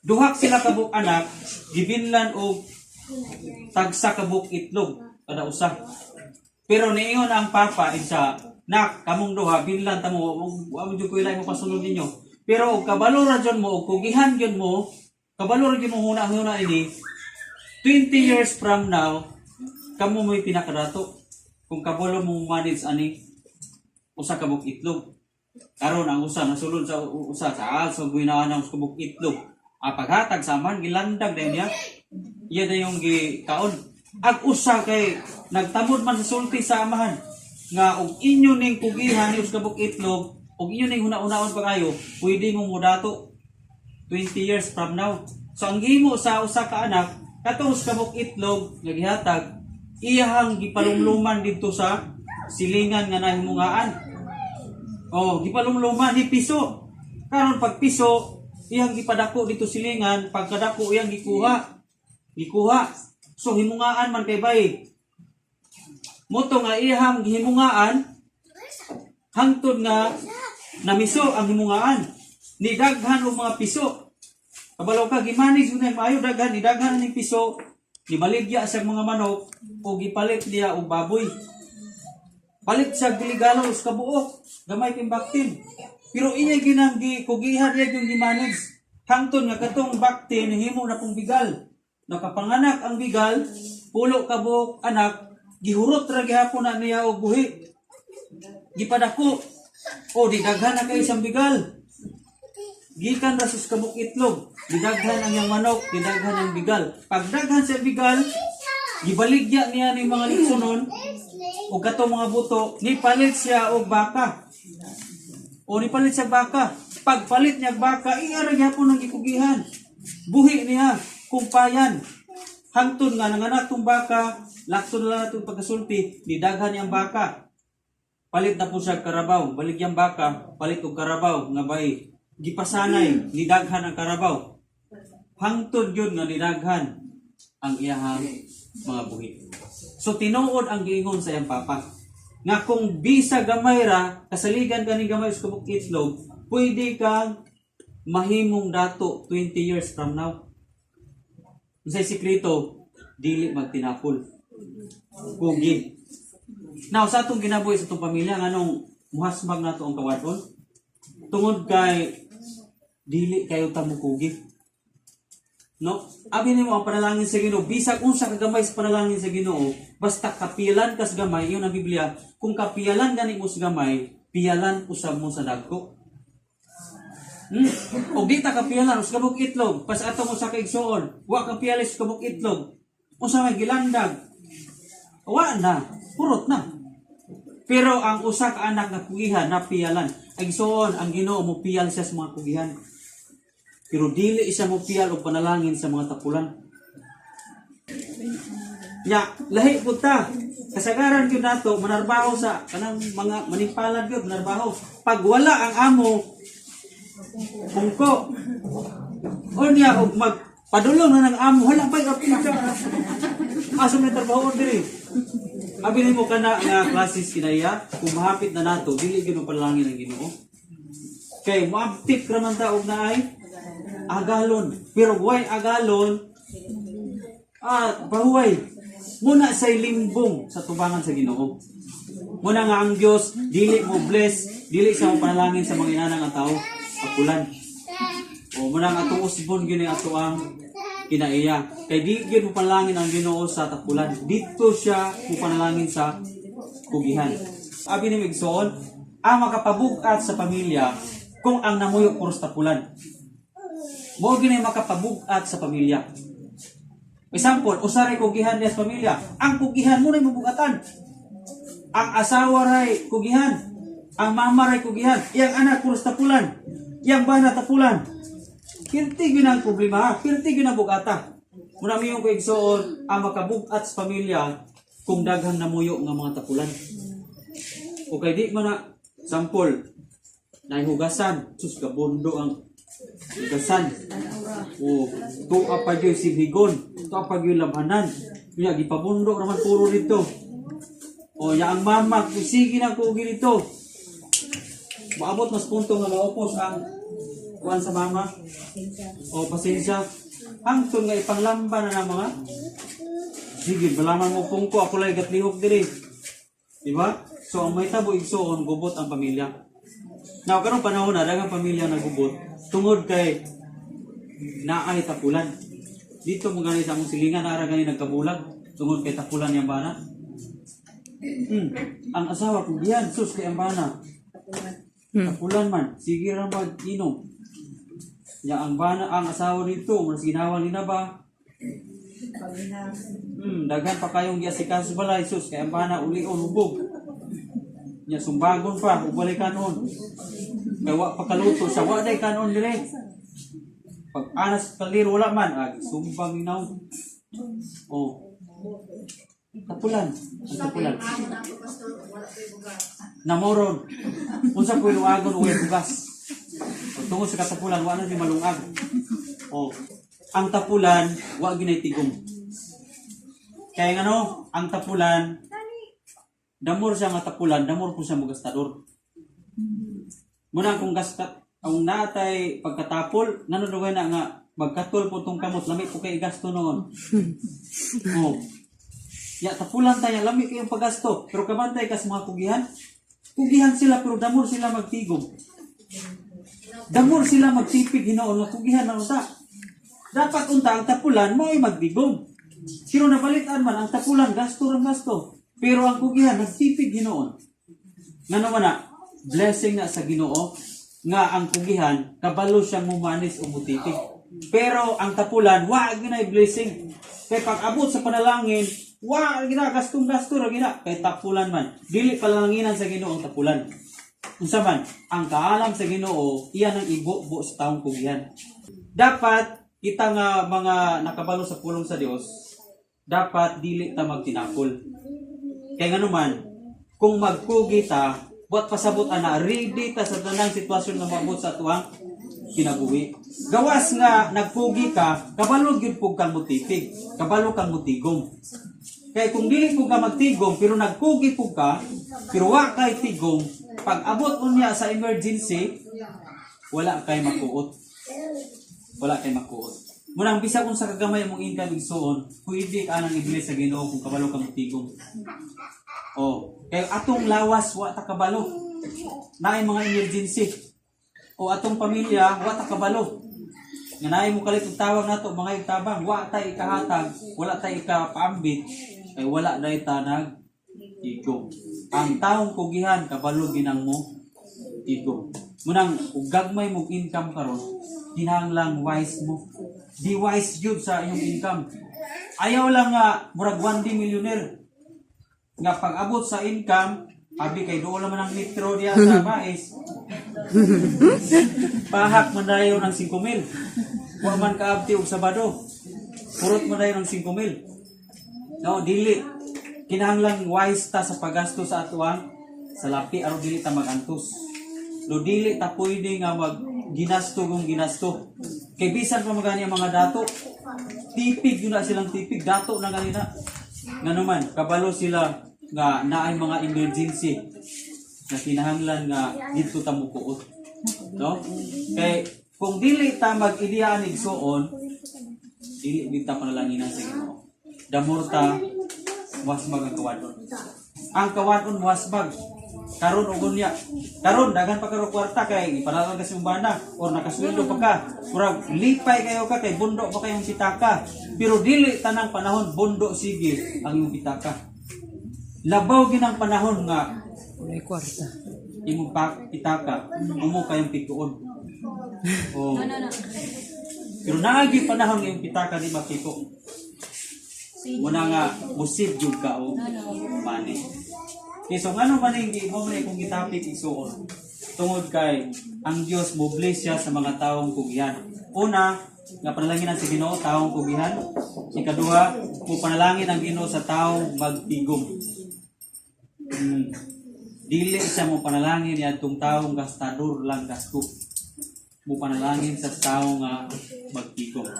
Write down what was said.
Duha sila kabuk anak, gibinlan og tagsa kabuk itlog kada usa. Pero niingon ang papa isa, "Nak, kamong duha binlan ta mo, wa mo jud ko ilay mo pasunod ninyo. Pero og kabalo ra jud mo og kugihan jud mo, kabalo ra jud mo huna-huna ini, 20 years from now, kamo mo'y pinakadato. Kung kabalo mo manage ani usa ka buok itlog." Karon ang usa nasulod sa usa sa so guinaan ang usa ka buok itlog. Ah, paghatag sa amahan, gilandag dayon niya. Iya dayong gikaon. Ag usa kay nagtamod man sa sulti sa amahan nga og inyo ning kugihan ni usa ka buok itlog og inyo ning huna-hunaon pag-ayo, pwede mo mudato 20 years from now. So ang gihimo sa usa ka anak, katong usa ka buok itlog nga gihatag, iyahang gipalumluman didto sa silingan nga nahimungaan. Oh, gipalumluman ni piso. Karon pag piso, iyang gipadako dito silingan, pagkadako iyang gikuha. Gikuha. So himungaan man kay bay. Mao to nga iyang gihimungaan hangtod nga namiso ang himungaan. Ni daghan og mga piso. Kabalo ka gimanage mo na maayo daghan ni daghan ning piso, nibaligya sa mga manok o gipalit niya og baboy. Palit siya giligalo sa kabuok, gamay king baktin. Pero iya ginang gikugihan, iya yung gimanage. Hangtod nga katong baktin himo na pong bigal. Nakapanganak ang bigal, 10 ka buok anak, gihurot ra gihapon na niya og buhi. Gipadako. O di daghan na kay isang bigal. Gikan ra sus kabuk itlog. Didaghan ang iyang manok, didaghan ang bigal. Pag daghan sa bigal, gibaligya niya ni mga litsonon o katong mga buto, nipalit siya og baka. O nipalit siya baka. Pagpalit niya baka, iya ra gyapon ang gikugihan. Buhi niya, kumpayan. Hangtod nga nanganak tong baka, lakto na lang itong pagkasulti, nidaghan niyang baka. Palit na po siya karabaw, baligyang baka, palit og karabaw nga bay. Gipasanay, nidaghan ang karabaw. Hangtod yun nga nidaghan ang iyahang mga buhi. So tinuod ang giingon sa iyang papa nga kung bisa gamay ra, kasaligan kaning gamay sa kabuk itlog, pwede kang mahimong dato 20 years from now. Unsay sikreto? Dili magtinapol. Kugi. Now, sa atong ginabuhi sa atong pamilya, nganong muhasmag nato ang kawadon? Tungod kay dili kayo ta mukugi. No? Abi nimo ang panalangin sa Ginoo, bisag unsa ka gamay sa panalangin sa Ginoo, basta kapilan kas gamay, ingon ang Biblia, kung kapiyalan gani mo sa gamay, piyalan usab mo sa dagko. Og di ta kapiyalan us kabuk itlog, pas ato mo sa kaigsuon, wa ka piyalis kabuk itlog. Unsa may gilandag? Wa na, purot na. Pero ang usa ka anak nga kugihan napiyalan. Igsuon, ang Ginoo mo piyal siya sa mga kugihan. Pero dili siya mo piyal og panalangin sa mga tapulan. Nya, lahi pud ta. Kasagaran gyud nato manarbaho sa kanang mga manimpalad gyud manarbaho. Pag wala ang amo, pungko. O niya og mag padulong na ng amo, hala bay apil ka. Asa man trabaho diri? Abi nimo kana nga klases kinaya, kung mahapit na nato, dili gyud mo panalangin ang Ginoo. Kay moabtik ra man ta og naay agalon. Pero way agalon, ah, bahuway. Muna say limbong sa tubangan sa Ginoo. Muna nga ang Dios dili mo bless, dili sa mo panalangin sa mga inana nga tao, apulan. O muna nga atong usbon gyud ni ato ang kinaiya. Kay di gyud mo panalangin ang Ginoo sa tapulan. Dito siya mo panalangin sa kugihan. Abi ni igsoon, ang makapabug-at sa pamilya kung ang namuyo puros tapulan. Mao gyud makapabug-at sa pamilya. Example, usa ray kugihan niya sa pamilya. Ang kugihan mo na mabugatan. Ang asawa ray kugihan. Ang mama ray kugihan. Iyang anak puros tapulan. Iyang bana tapulan. Pirti gyud ang problema, ha? Pirti gyud ang bugata. Muna mi yung kaigsoon ang makabugat sa pamilya kung daghang namuyo nga mga tapulan. O kay di man na sample nahihugasan, sus, gabondo ang hugasan. O tuwa pa gyud silhigon, tuwa pa gyud labhanan. Unya gipabundo raman puro dito. O ya ang mama, kung sige na ko dito. Maabot mas punto nga maupos ang kuan sa mama. O pasensya. Hangtod nga ipanglamba na ng mga. Sige, balaman mo pungko, ako lang gatlihok diri. Di ba? So ang mahitabo, igsuon, gubot ang pamilya. Now, karong panahon na, daghang pamilya nagubot tungod kay naay tapulan. Dito mo gani sa among silingan, naara gani nagkabulag tungod kay tapulan niyang bana. Ang asawa ko diyan, sus, kay ang bana. Tapulan man, sige ra mag inom. Ya ang bana, ang asawa dito, mas ginawa ni na ba? Daghan pa kayong giasikaso sa balay, sus, kay ang bana ulion hubog. Nya sumbagon pa, ug walay kanon. Kay wa pa kaluto sa wa day kanon dire. Pag anas kaldero wala man, agi sumbang inaw. Oh. Tapulan, ang tapulan. Namoron. Unsa ko lungagon o bugas? O, tungod sa katapulan, wa na si malungag. O, ang tapulan, wa ginay tigom. Kaya ngano, ang tapulan, damor siya nga tapulan, damor po siya mugastador. Muna kung gasta, ang natay pagkatapol, ngano dugay na nga magkatol po tong kamot, lami po kay gasto noon. Oh. Ya tapulan tayo, lami kayong paggasto. Pero kabantay ka sa mga kugihan. Kugihan sila pero damor sila magtigom. Damor sila magtipid hinoon nga kugihan na unta. Dapat unta ang tapulan mo ay magdigom. Pero nabalitaan man ang tapulan gasto rang gasto. Pero ang kugihan nagtipid hinoon. Ngano man na blessing na sa Ginoo nga ang kugihan kabalo siya mumanis o mutipid. Pero ang tapulan wa ginay blessing. Kay pag abot sa panalangin, wa gina gastong gasto ra gina kay tapulan man. Dili panalanginan sa Ginoo ang tapulan. Unsa man, ang kaalam sa Ginoo, iyan ang ibubo sa taong kugihan. Dapat kita nga mga nakabalo sa pulong sa Dios, dapat dili ta magtinapol. Kay ngano man, kung magkugi ta, buat pasabot ana, ready ta sa tanang sitwasyon nga maabot sa tuang kinabuhi. Gawas nga nagkugi ka, kabalo gyud pug kang mutipig, kabalo kang mutigom. Kay kung dili pug ka magtigom pero nagkugi pug ka, pero wa kay tigom, pag abot unya sa emergency, wala kay makuot. Wala kay makuot. Munang bisag unsa kagamay among income, igsuon, pwede ka nang i-bless sa Ginoo kung kabalo ka motigom. Oh, kay atong lawas wa ta kabalo. Naay mga emergency. O atong pamilya wa ta kabalo. Nga naay mo kalit og tawag nato mga tabang, wa ta ikahatag, wala ta ikapaambit, kay wala day ta nag tigom. Ang taong kugihan kabalo ginang mo tigom. Munang ug gagmay mong income karon, kinahanglang wise mo. Di wise yun sa iyong income. Ayaw lang nga murag one day millionaire nga pag abot sa income, abi kay doon naman ang metro diya sa mais. Pahak man dayon ang 5,000. Wa man kaabti og Sabado. Purot man dayon ang 5,000. No, dili. Kinahanglan wise ta sa paggasto sa atuang salapi aron dili ta magantos. No, dili ta pwede nga mag ginasto kung ginasto. Kay bisan pa magani ang mga dato, tipig yun na silang tipig, dato na ganina. Nga naman, kabalo sila nga naay mga emergency na kinahanglan nga didto ta mukuot. No? Kay kung dili ta mag-idea igsuon, dili gid ta panalanginan sa Ginoo. Damor ta muhasbag ang kawadon. Ang kawadon muhasbag. Karon og unya. Karon daghan pa karon kwarta kay ipanalan ka sa imong bana or nakasweldo pa ka. Murag lipay kayo ka kay bundo pa kayong pitaka. Pero dili tanang panahon bundo sige ang imong pitaka. Labaw ginang panahon nga Walay kwarta. Imong pitaka umo kayong pikuon. Oh. Pero naagi panahon nga imong pitaka di mapiko. Muna nga musib jud ka og money. Okay, so ngano man hindi mo man kung gitapik, igsuon? Tungod kay ang Dios mo bless siya sa mga taong kugihan. Una, nga panalangin ang sa Ginoo taong kugihan. Ikaduha, mo panalangin ang Ginoo sa taong magtigom. Dili siya mo panalangin niadtong taong gastador lang gasto. Mo panalangin sa taong nga magtigom.